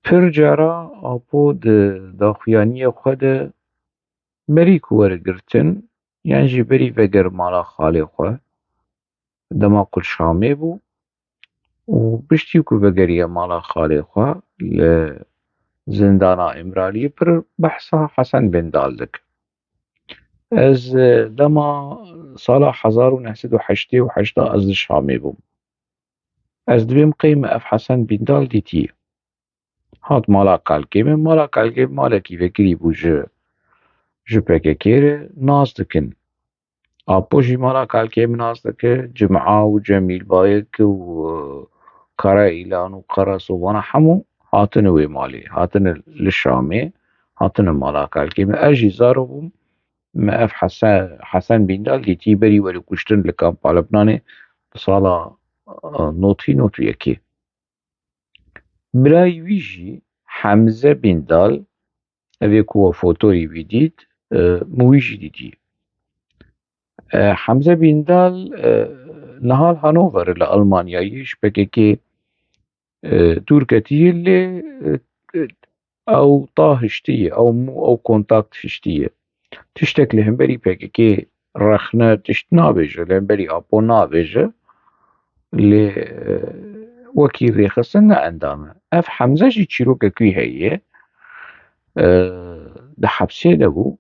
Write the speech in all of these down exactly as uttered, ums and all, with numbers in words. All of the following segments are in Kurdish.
Pir cara Apo di daxuyaniyê xwe de berî ku were girtin, yan jî berî veger mala xalê xwe, dema ku li Şamê bû û piştî ku vegeriye mala xalê xwe li zindana Îmraliyê, pir behsa Hesen Bindal dike. Ez, e, dema sala hezar û neh sed û heştê û heşt ez li Şamê bûm. Ez dibêm qey min ev Hesen Bindal dîtiye. Hat mala kalkê min. Mala kalkê min malekî vekirî bû ji, ji P K K re, nas dikin. Apo jî mala kalkê min nas dike. Cima û Cemîl Bayik û, e, Kara Îlan û Kara Sovana hemû hatine wê malê. Hatine li Şamê, hatine mala kalkê min. Ez jî zaro bûm. Me ev Hesen, Hesen Bindal dîtî berî were kuştin li kampa Lebnanê li sala, e, notî, notî yekê. Birayê wî jî Hemze Bindal, evê ku we fotoyê wî dît, e, min wî jî dîtî. E, Hemze Bindal, e, niha li Hanover li Almanyayê ji P K K, e, dûr ketiye, lê, e, e, ew ta hiştiye, ew mû, ew kontakt hiştiye. Tiştek li hemberî P K K rexne tişt nabêje, li hemberî Apo nabêje. Lê, e, wekî rêxistin ne endam e. Ev Hemze jî çîrokek wî heye. E, di hepsê de bû.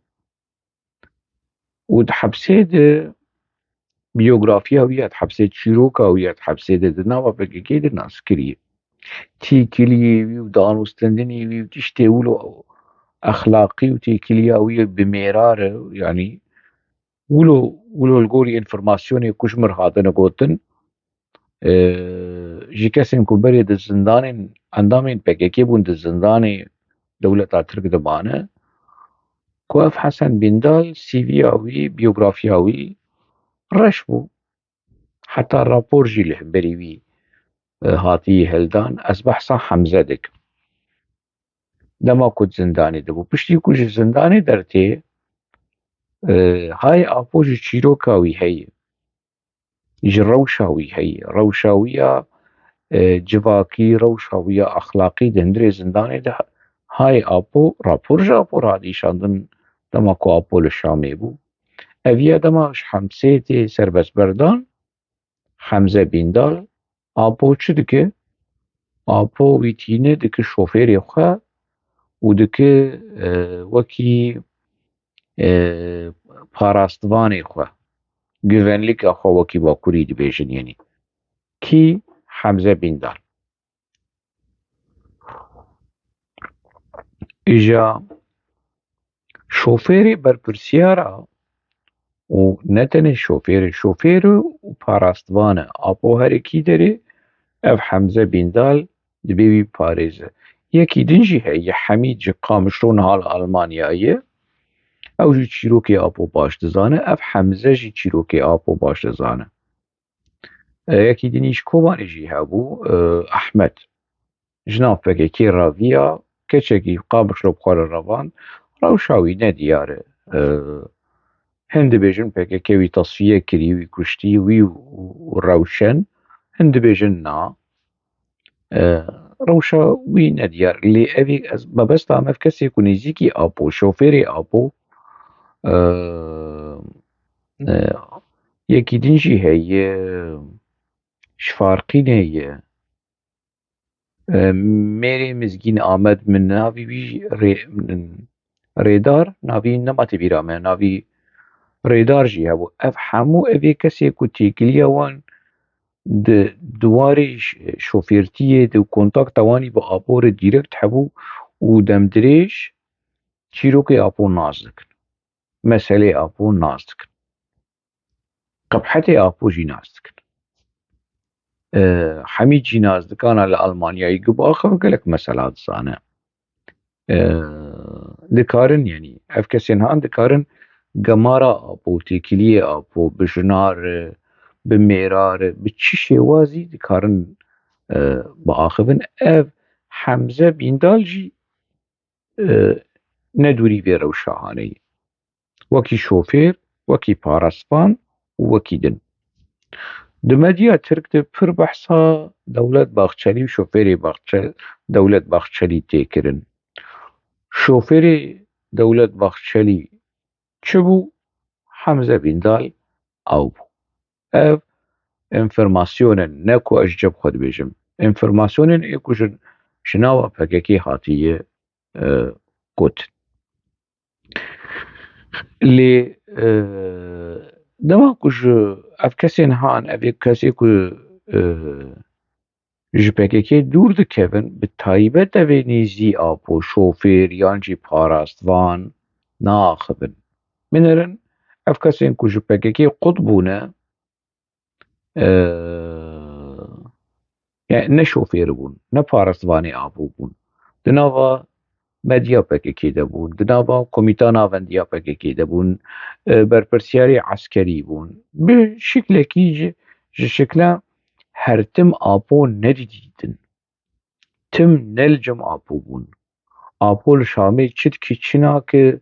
Û di hepsê de biyografiya wî ya di hepsê, çîroka wî ya di hepsê de di nava P K K de nas kiriye. Têkiliyê wî û danûstendinê wî û tiştê wilo exlaqî û têkiliya wî bi mêrar e, yanî wilo, wilo li gorî înformasyonê ku ji mir hatine gotin, e, ji kesên ku berê di zindanên, endamên P K K bûn, di zindanê dewleta Tirk de mane, ku ev Hesen Bindal, C V ya wî, biyografiya wî reş bû. Heta rapor jî li hemberî wî, e, hatî hildan. Ez behsa Hemze dikim. Dema ku di zindanê de bû, piştî ku ji zindanê dertê, e, hay Apo ji çîroka wî heye. Ji rewşa wî heye. Rewşa wî ya, e, civakî, rewşa wî ya exlaqî di hundirê zindanê de hay Apo, rapor ji Apo re hat îşandin dema ku Apo li Şamê bû. Ev ya dema ji Hemsê tê serbestberdan, Hemze Bindal, Apo çi dike? Apo wî tîne dike şofêrê xwe û dike, e, wekî, e, parastvanê xwe, güvenlîka xwe wekî Bakurî dibêjin, yenî. Kî? Hemze Bindal. Îja şofêrê berpirsiyar e û ne tenê şofêrê, şofêr û parastvan e. Apo herekî derê, ev Hemze Bindal dibê wî parêze. Yekî din jî heye, Hemîd ji Qamişlo niha li Almanyayê. Ew jî çîrokê Apo baş dizane, ev Hemze jî çîrokê Apo baş dizane. E, yekî dinî ji Kobanê jî hebû, e, Ehmed. Ji nav P K K re viya, keçekî Qamişlo bi xwe re revand, rewşa wî nediyar e. E, hin dibêjin P K K wî tasfiye kirî, wî kuştî, wî û, û Rewşen, hin dibêjin na. E, rewşa wî nediyar. Lê evî ez mebesta me ev kesê ku nêzîkî Apo, şofêrê Apo, e, e, yekî din jî heye, ji Farqînê ye. E, mêrê Mizgîn Amed, min navî wî rê-, Rêdar, navî nema tê bîra me, navî Rêdar jî hebû. Ev hemû evê kesê ku têkiliya wan di, di warê ş-, şofêrtiyê de û kontakta wanî bi Apo re dîrekt hebû û demdirêj çîrokê Apo nas dikin. Meselê Apo nas dikin. Qebhetê Apo jî nas dikin. E, Hemîd jî nas dikana li Almanyayê ku biaxive gelek mesela dizane. E, dikarin, yanî ev kesên han dikarin gemara Apo, têkiliyê Apo, bi jina re, bi mêra re, bi çi şêwazî dikarin, e, biaxivin. Ev Hemze Bîndal jî, e, ne dûrî vê rewşa haneyî. Wekî şofêr, wekî parasvan û wekî din. Di medya Tirk de pir behsa Dewlet Bahçelî û şofêrê Bahçe-, Dewlet Bahçelî tê kirin. Şofêrê Dewlet Bahçelî çi bû? Hemze Bîndal ew bû. Ev enformasyonên, ne ku ez ji cem xwe dibêjim. Enformasyonên ê ku ji, ji nava P K K hatiye, e, got. Lê, e, dema ku ji ev kesên han, ev ê kesê ku, e, ji P K K dûr dikevin, bi taybet ev ê nêzî Apo, şofêr yan jî parastvan naaxivin. Binêrin, ev kesên ku ji P K K qut bûne, e, yani ne şofêr bûn, ne parastvanê Apo bûn. Di nava medya P K K de bûn, di nava komîta navendiya P K K de bûn, e, berpirsiyarê eskerî bûn. Bi şiklekî ji, ji şikla her tim Apo nedidîtin. Tim ne li cem Apo bûn. Apo li Şamê çi dikî, çi nake,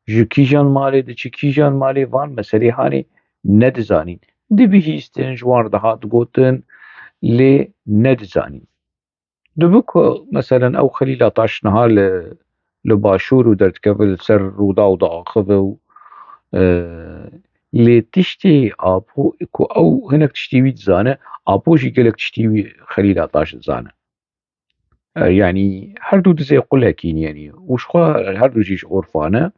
ji kîjan malê diçi, kîjan malê, van meselê hanê nedizanîn. Dibihîstin, ji wan re dihat gotin, lê nedizanîn. Dibi ku, meselen, ew Xelîl Ataş niha li, li Başûr û derdikeve li ser Rûdaw diaxive û, e, lê tiştê Apo ku ew hinek tiştê wî dizane, Apo jî gelek tiştê wî Xelîl Ataş dizane. E, yanî her du dizê qulekî ne, yanî û ji xwe her du jî ji orfa ne,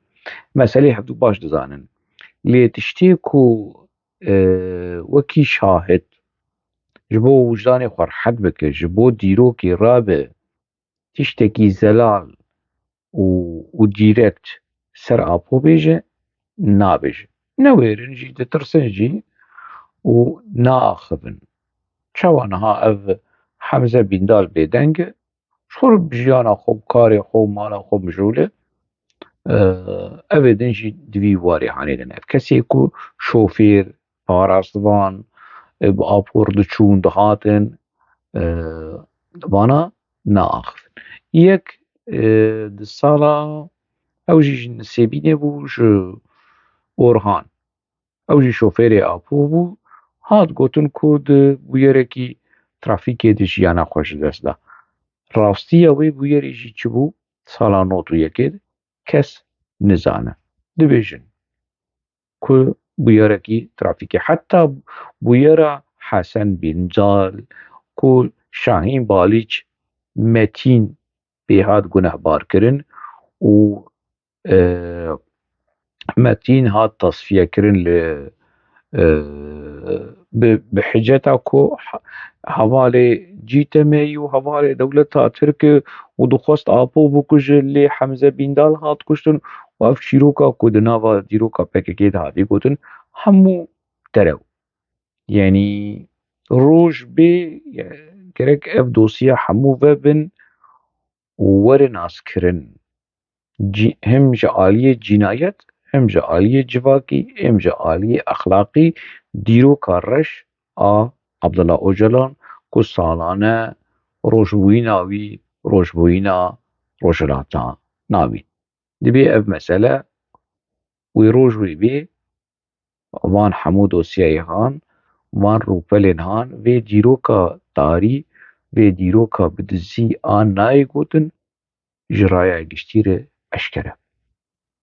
meselê hevdu baş dizanin. Lê tiştê ku, e, wekî şahid ji bo wijdanê xwe rehet bike, ji bo dîrokê rabe, tiştekî zelal û, û direkt ser Apo bêje, nabêje. Newêrin jî, ditirsin jî û naaxivin. Çawa niha ev Hemze Bîndal bêdeng e? Ji xwe bi jiyana xwe, bi karê xwe û mala xwe mijûl e. E, ev ê din jî di vî warê hanê de ne. Ev kesê ku şofêr, parastvan, e, bi Apo re diçûn, dihatin, e, vana naaxivin. Yek, e, di sala, ew jî ji Nisêbînê bû, ji Orhan. Ew jî şofêrê Apo bû. Hat gotin ku di bûyerekî trafîkê de jiyana xwe ji dest da. Rastiya wê bûyerê jî çi bû? Sala nod û yekê de kes nizane. Dibêjin ku bûyerekî trafîkê, heta bûyera Hesen Bîncal, ku Şahîn Balîç Metîn pê hat gunehbar kirin û, e, Metîn hat tasfiye kirin li, e, bi, bi hiceta ku ha-, hevalê cîtemeyî û hevalê dewleta Tirk û dixwest Apo bikuje, lê Hemze Bîndal hat kuştin û ev çîroka ku di nava dîroka P K K de hatî gotin, hemû derew. Yanî roj bê, gerek ev dosya hemû vebin û were naskirin. Cî-, hem ji aliyê cînayet, hem ji aliyê civakî, hem ji aliyê exlaqî dîroka reş a Abdullah Ocalan ku salane rojbûyîna wî rojbûyîna Rojhilata navîn. Dibê ev mesele wê roj wê bê, van hemû dosyayê han, van rûpelên han, vê dîroka tarî, vê dîroka bi dizî a nayê gotin, ji raya giştî re eşkere.